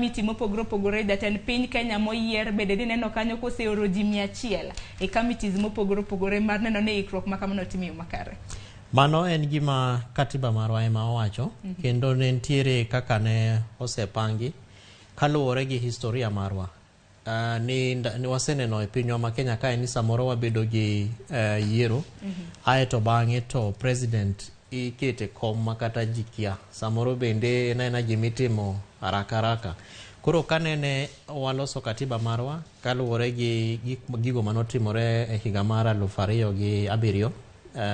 Kamiti mopogore opogore, jatend piny Kenya moyier bende dineno kanyo koseoro ji 100 e committees mopogore opogore mar neno ni ikruok ma kamano otim e yo makare. Mano en gima katiba marwa ema owacho kendo ne nitiere kaka ne osepangi kaluwore gi historia marwa. Ni waseneno e pinywa ma Kenya kae ni samoro wabedo gi yiero aeto bang'e to president ikete kom ma kata ji kia. Samoro bende en aena gimitimo haraka haraka. Koro kanene waloso katiba marwa kaluwore gi gigo manotimore e higa mar 2007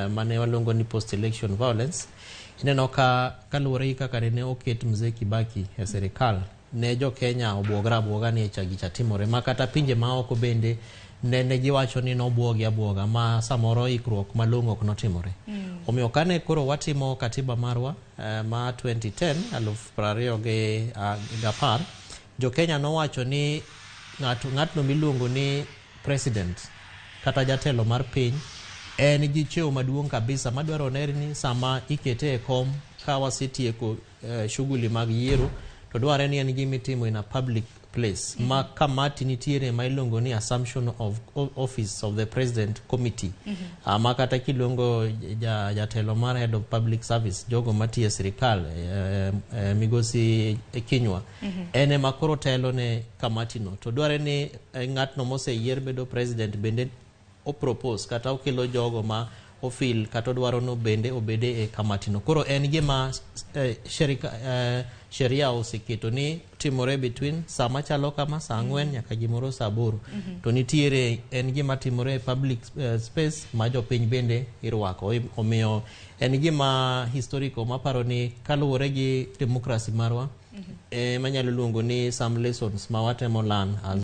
mane waluongo ni post election violence, ineno ka kaluwore gi kaka nene oket Mzee Kibaki e sirikal, ne jo Kenya obwogre abwoga ni cha gicha timore ma kata pinje maoko bende nene giwacho ni nobwogi abwoga ma samoro ikruok malong'o ok notimore. Omiyo kane koro watimo katiba marwa ma 2010 2010, jo Kenya nowacho ni ng'atno miluongo ni president kata jatelo mar piny en gi cheo maduong' kabisa madwarore ni sama ikete e kom ka wasetieko shughuli mag yiero to dwarore ni en gima itimo in a public place ma kamati nitiere ma iluongo ni assumption of office of the president committee ma kata kiluongo jatelo mar head of public service, jogo matiyo e sirikal, migosi Kinyua, en ema koro telo ne kamati no. To dwarore ni ng'atno moseyier bedo president bende opropose kata okelo jogo ma ofil kata odwaro no bende obede e kamati no. Koro en gima sheria oseketo ni timore between saa machalo kama saa 4 nyaka gimoro saa 8. To nitiere en gima timore e public space ma jopiny bende irwako. Omiyo en gima historical maparo ni kaluwore gi democracy marwa manyalo luongo ni some lessons ma watemo learn as